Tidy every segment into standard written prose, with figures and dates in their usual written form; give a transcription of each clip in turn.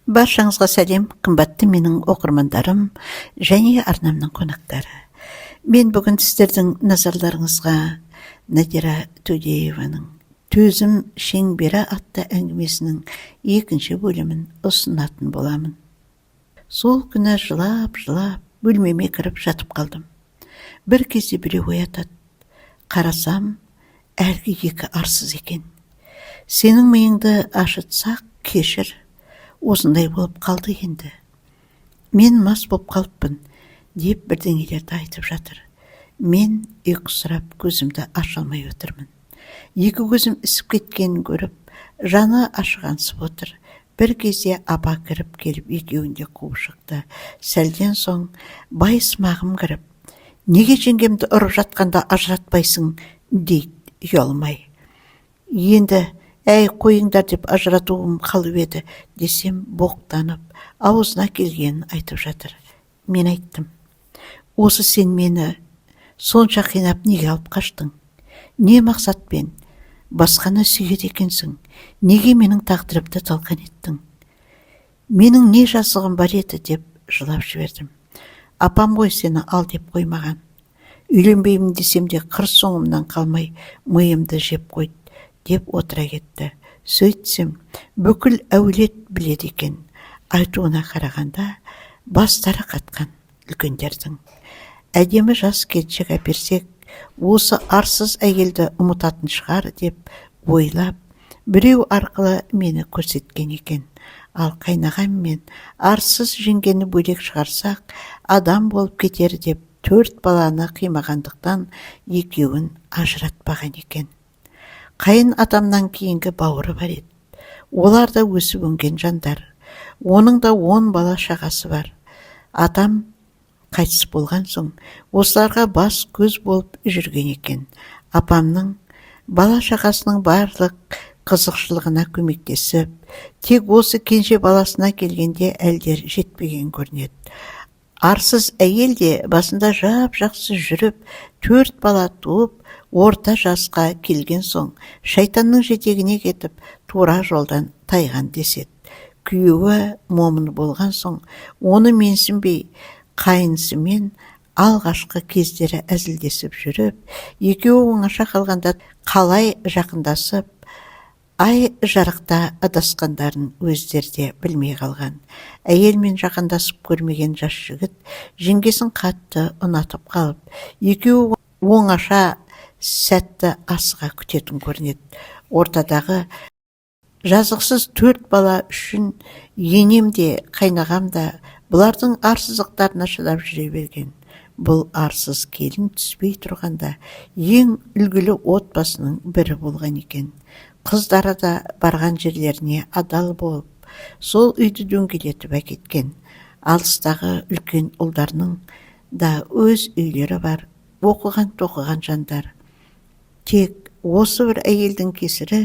Баршаңызға сәлем, қымбатты менің оқырмандарым және арнамның қонақтары. Мен бүгін сіздердің назарларыңызға Надира Төлееваның Төзім шеңбері атты әңгімесінің екінші бөлімін ұсынатын боламын. Сол күні жылап-жылап бөлмеме кіріп жатып қалдым. Бір кезде біреу оятады. Қарасам, әлгі екі арсыз екен. Сенің миыңды ашытсақ, кешір. Осындай болып қалды енді. Мен мас боп қалыппын, деп бірдеңелерді айтып жатыр. Мен ұйқысырап көзімді аша алмай отырмын. Екі көзім ісіп кеткенін көріп, жаны ашығансып отыр. Бір кезде апа кіріп келіп екеуін де қуып шықты. Сәлден соң байсымағым кіріп, неге жеңгемді ұрып жатқанда ажыратпайсың, дейді ұялмай. Енді, әй, қойыңдар деп ажыратуым қалып еді, десем, боқтанып, аузына келгенін айтып жатыр. Мен айттым: осы сен мені сонша қинап неге алып қаштың? Не мақсатпен? Басқаны сүйеді екенсің. Неге менің тағдырымды талқан еттің? Менің не жазығым бар еді, деп жылап жібердім. Апам ғой сені ал деп қоймаған. Үйленбеймін десем де қыр соңымнан қалмай миымды жеп қойды, деп отыра кетті. Сөйтсем, бүкіл әулет біледі екен. Айтуына қарағанда, бастары қатқан үлкендердің. Әдемі жас келіншек әперсек, осы арсыз әйелді ұмытатын шығар деп ойлап, біреу арқылы мені көрсеткен екен. Ал қайнағам мен арсыз жеңгені бөлек шығарсақ, адам болып кетер деп 4 баланы қимағандықтан екеуін ажыратпаған екен. Қайын атамнан кейінгі бауыры бар еді. Олар да өсіп өнген жандар. Оның да 10 бала шағасы бар. Атам қайтыс болған соң, осыларға бас көз болып жүрген екен. Апамның бала шағасының барлық қызықшылығына көмектесіп, тек осы кенже баласына келгенде әлдер жетпеген көрінеді. Арсыз әйел де басында жап-жақсы жүріп, 4 бала туып, орта жасқа келген соң, шайтанның жетегіне кетіп, тура жолдан тайған деседі. Күйеуі момын болған соң, оны менсінбей, қайынсымен алғашқы кездері әзілдесіп жүріп, екеуі оңаша қалғанда қалай жақындасып, ай жарықта адасқандарын өздері де білмей қалған. Әйелмен жақындасып көрмеген жас жігіт жеңгесін қатты ұнатып қалып, екеуі оңаша сәтті асыға күтетін көрінеді. Ортадағы жазықсыз 4 бала үшін енем де, қайнағам да бұлардың арсыздықтарына шыдап жүре берген. Бұл арсыз келін түспей тұрғанда ең үлгілі отбасының бірі болған екен. Қыздары да барған жерлеріне адал болып, сол үйді дөңгелетіп әкеткен. Алыстағы үлкен ұлдарының да өз үйлері бар, оқыған тоқыған жандар. Тек осы бір әйелдің кесірі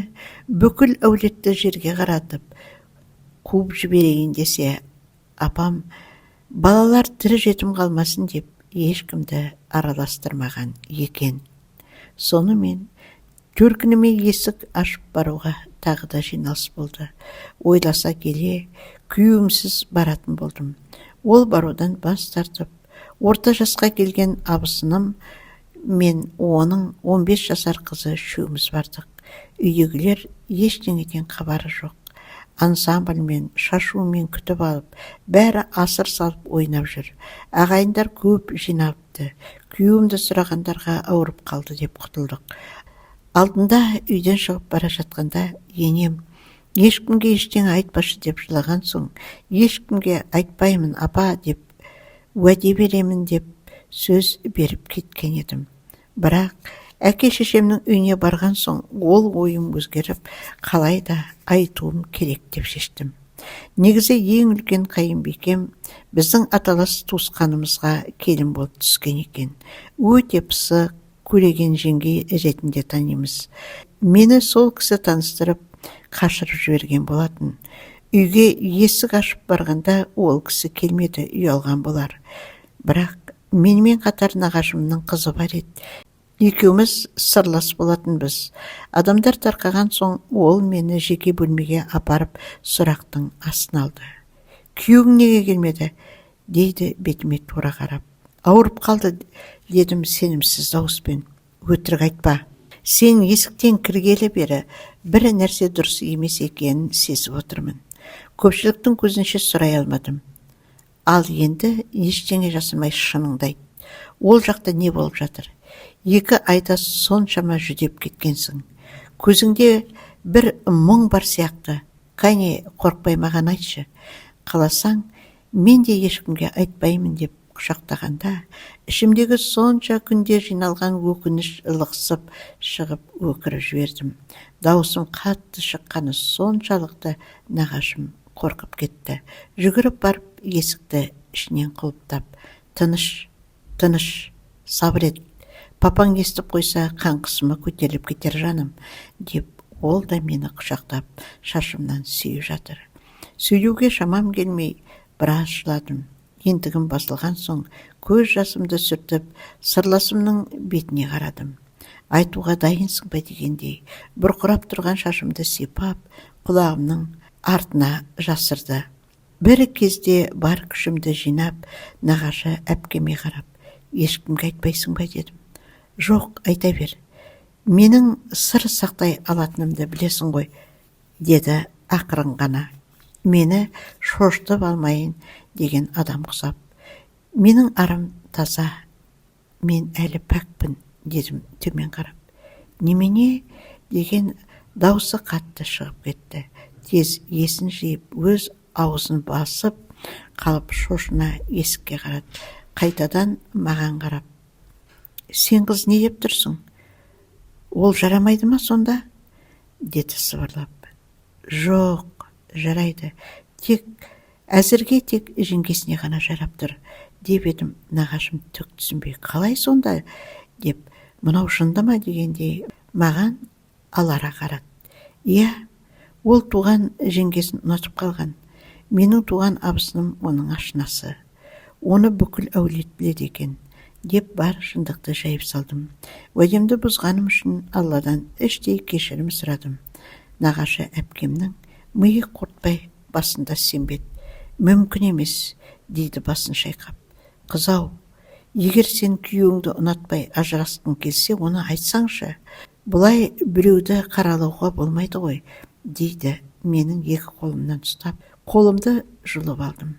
бүкіл әулетті жерге қаратып, қуып жіберейін десе, апам балалар тірі жетім қалмасын деп ешкімді араластырмаған екен. Сонымен төркініме есік ашып баруға тағы да жиналыс болды. Ойласа келе, күйеуімсіз баратын болдым. Ол барудан бас тартып, орта жасқа келген абысыным мен оның 15 жасар қызы үшеуміз бардық. Үйдегілер ештеңеден хабары жоқ. Ансамбльмен, шашумен күтіп алып, бәрі асыр салып ойнап жүр. Ағайындар көп жиналыпты. Күйеуімді сұрағандарға ауырып қалды деп құтылдық. Алдында үйден шығып бара жатқанда енем ешкімге ештеңе айтпашы деп жылаған соң, ешкімге айтпаймын апа деп уәде беремін деп сөз беріп кеткен едім. Бірақ әке шешемнің үйіне барған соң ол ойым өзгеріп, қалай да айтуым керек деп шештім. Негізі ең үлкен қайынбикем біздің аталас туысқанымызға келін болып түскен екен. Өте пысық, көреген жеңге ретінде танимыз. Мені сол кісі таныстырып, қашырып жіберген болатын. Үйге есік ашып барғанда ол кісі келмеді, ұялған болар. Бірақ менімен қатар нағашымның қызы бар еді. Екеуміз сырлас болатынбыз. Адамдар тарқаған соң ол мені жеке бөлмеге апарып сұрақтың астына алды. Күйеуің неге келмеді? Дейді бетіме тура қарап. Ауырып қалды, дедім сенімсіз дауыспен. Өтірік айтпа. Сен есіктен кіргелі бері бір нәрсе дұрыс емес екенін сезіп отырмын. Көпшіліктің көзінше сұрай алмадым. Ал енді ештеңе жасырмай, шыныңды айт. Ол жақта не болып жатыр? 2 айда соншама жүдеп кеткенсің. Көзіңде бір мұң бар сияқты. Кәне, қорықпай маған айтшы. Қаласаң, мен де ешкімге айтпаймын, деп құшақтағанда, ішімдегі сонша күнде жиналған өкініш лықсып шығып, өкіріп жібердім. Дауысым қатты шыққаны соншалықты, нағашым қорқып кетті. Жүгіріп барып, есікті ішінен құлыптап: «Тыныш, тыныш, сабыр ет. Папаң естіп қойса, қан қысымы көтеріліп кетер, жаным», – деп, ол да мені құшақтап, шашымнан сүйіп жатыр. Сөйлеуге шамам келмей, біраз жыладым. Ентігім басылған соң, көз жасымды сүртіп, сырласымның бетіне қарадым. Айтуға дайынсың ба дегендей, бұрқырап тұрған шашымды сипап, құлағымның артына жасырды. Бір кезде бар күшімді жинап, нағашы әпкеме қарап: «Ешкімге айтпайсың ба?» – дедім. «Жоқ, айта бер. Менің сыр сақтай алатынымды білесің ғой», – деді ақырын ғана, мені шошытып алмайын деген адам құсап. «Менің арым таза, мен әлі пәкпін», – дедім төмен қарап. «Немене?» – деген даусы қатты шығып кетті. Тез есін жиып, өз аузын басып қалып, шошына есікке қарады. Қайтадан маған қарап: «Сен, қыз, не деп тұрсың? Ол жарамайды ма сонда?» – деді сыбырлап. «Жоқ, жарайды, тек әзірге тек жеңгесіне ғана жарап тұр», – деп едім, нағашым түк түсінбей: «Қалай сонда?» – деп, мынау жынды ма дегендей маған алара қарады. «Иә, ол туған жеңгесін ұнатып қалған. Менің туған абысыным оның ашынасы. Оны бүкіл әулет біледі екен», – деп бар шындықты жайып салдым. Уәдемді бұзғаным үшін Алладан іштей кешірім сұрадым. Нағашы әпкемнің миы қорытпай, басында сенбеді. «Мүмкін емес», – дейді басын шайқап. «Қыз-ау, егер сен күйеуіңді ұнатпай, ажырасқың келсе, оны айтсаңшы. Бұлай біреуді қаралауға болмайды ғой», – дейді менің екі қолымнан ұстап. Қолымды жұлып алдым.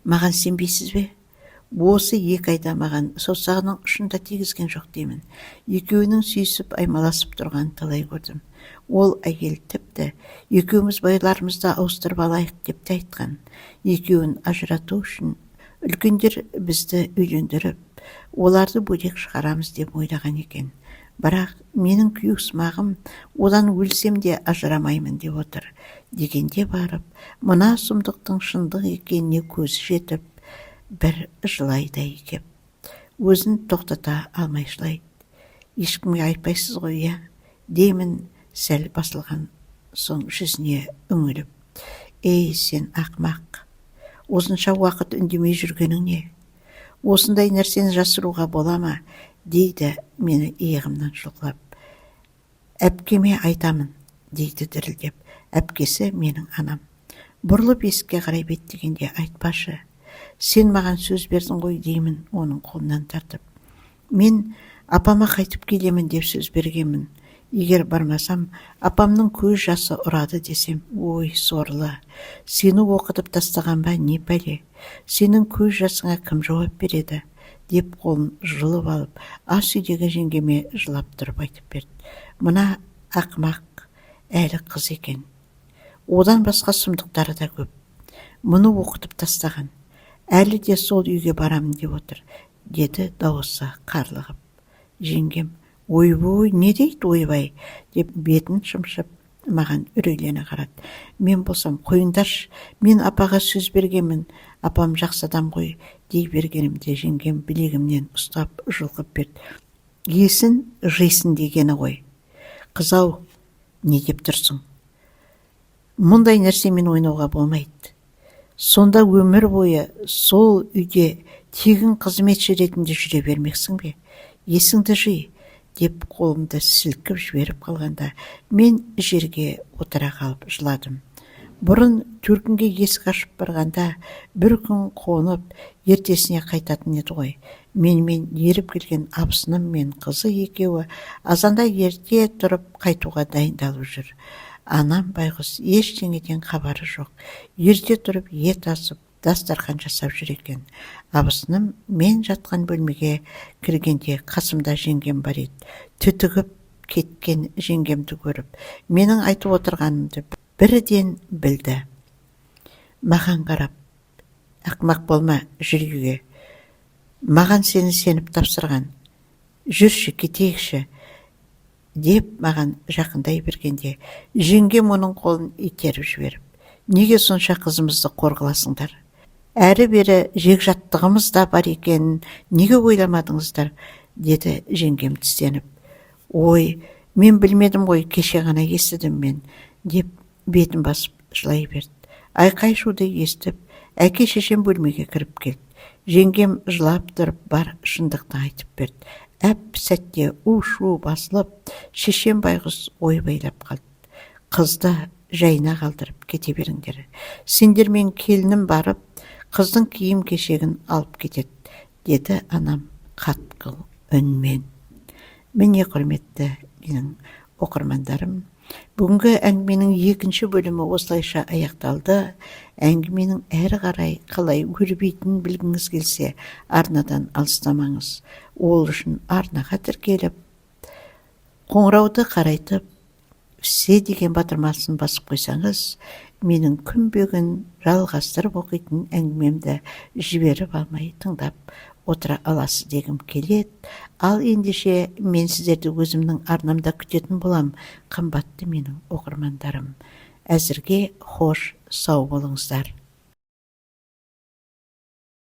«Маған сенбейсіз бе? Осы 2 айда маған саусағының ұшын да тигізген жоқ деймін. Екеуінің сүйісіп, аймаласып тұрғанын талай көрдім. Ол әйел тіпті екеуміз байларымызды ауыстырып алайық деп те айтқан. Екеуін ажырату үшін үлкендер бізді үйлендіріп, оларды бөлек шығарамыз деп ойлаған екен. Бірақ менің күйеусымағым одан өлсем де ажырамаймын деп отыр», – дегенде барып, мына сұмдықтың шындық екеніне көзі жетіп, бір жылайды кеп. Өзін тоқтата алмай жылайды. «Ешкімге айтпайсыз ғой, иә?» – деймін сәл басылған соң жүзіне үңіліп. «Ей, сен ақымақ, осынша уақыт үндемей жүргенің не? Осындай нәрсені жасыруға бола ма?» – дейді мені иығымнан жұлқылап. «Әпкеме айтамын», – дейді дірілдеп. Әпкесі менің анам. Бұрылып есікке қарай беттегенде: «Айтпашы, сен маған сөз бердің ғой», – деймін оның қолынан тартып. «Мен апама қайтып келемін деп сөз бергенмін. Егер бармасам, апамның көз жасы ұрады», – десем: «Ой, сорлы, сені оқытып тастаған ба, не пәле? Сенің көз жасыңа кім жауап береді?» – деп, қолын жұлып алып, ас үйдегі жеңгеме жылап тұрып айтып берді. Мына ақымақ әлі қыз екен. Одан басқа сұмдықтары да көп. Мұны оқытып тастаған. Әлі де сол үйге барамын деп отыр, деді дауысы қарлығып. Жеңгем: «Ойбой, не дейді, ойбай?» – деп, бетін шымшып, маған үрейлене қарады. Мен болсам: «Қойыңдаршы, мен апаға сөз бергенмін, апам жақсы адам ғой», – дей бергенімде, жеңгем білегімнен ұстап, жұлқып берді. Есін жисын дегені ғой. «Қыз-ау, не деп тұрсың? Мұндай нәрсемен ойнауға болмайды. Сонда өмір бойы сол үйде тегін қызметші ретінде жүре бермексің бе? Есіңді жи», – деп, қолымды сілкіп жіберіп қалғанда, мен жерге отыра қалып жыладым. Бұрын төркінге есік ашып барғанда бір күн қонып, ертесіне қайтатын еді ғой. Менімен еріп келген абысыным мен қызы екеуі азанда ерте тұрып қайтуға дайындалып жүр. Анам байғұс ештеңеден хабары жоқ. Ерте тұрып ет асып, дастархан жасап жүр екен. Абысыным мен жатқан бөлмеге кіргенде қасымда жеңгем бар еді. Түтігіп кеткен жеңгемді көріп, менің айтып отырғанымды бірден білді. Маған қарап, ақымақ болма, жүр үйге. Маған сені сеніп тапсырған. Жүрші, кетейікші, деп маған жақындай бергенде, жеңгем оның қолын итеріп жіберіп, неге сонша қызымызды қор қыласыңдар? Әрі-бері жекжаттығымыз да бар екенін неге ойламадыңыздар, деді жеңгем тістеніп. Ой, мен білмедім ғой, кеше ғана естідім мен, деп бетін басып жылай берді. Айқай-шуды естіп, әке шешем бөлмеге кіріп келді. Жеңгем жылап тұрып бар шындықты айтып берді. Әп сәтте у-шу басылып, шешем байғұс ойбайлап қалды. Қызды жайына қалдырып кете беріңдер. Сендермен келінім барып, қыздың киім-кешегін алып кетеді, деді анам қатқыл үнмен. Міне, құрметті менің оқырмандарым, бүгінгі әңгіменің екінші бөлімі осылайша аяқталды. Әңгіменің әрі қарай қалай өрбитінін білгіңіз келсе, арнадан алыстамаңыз. Ол үшін арнаға тіркеліп, қоңырауды қарайтып, все деген батырмасын басып қойсаңыз, менің күнбе-күн жалғастырып оқитын әңгімемді жіберіп алмай тыңдап отыра аласыз дегім келеді. Ал ендеше мен сіздерді өзімнің арнамда күтетін болам, қымбатты менің оқырмандарым. Әзірге хош, сау болыңыздар.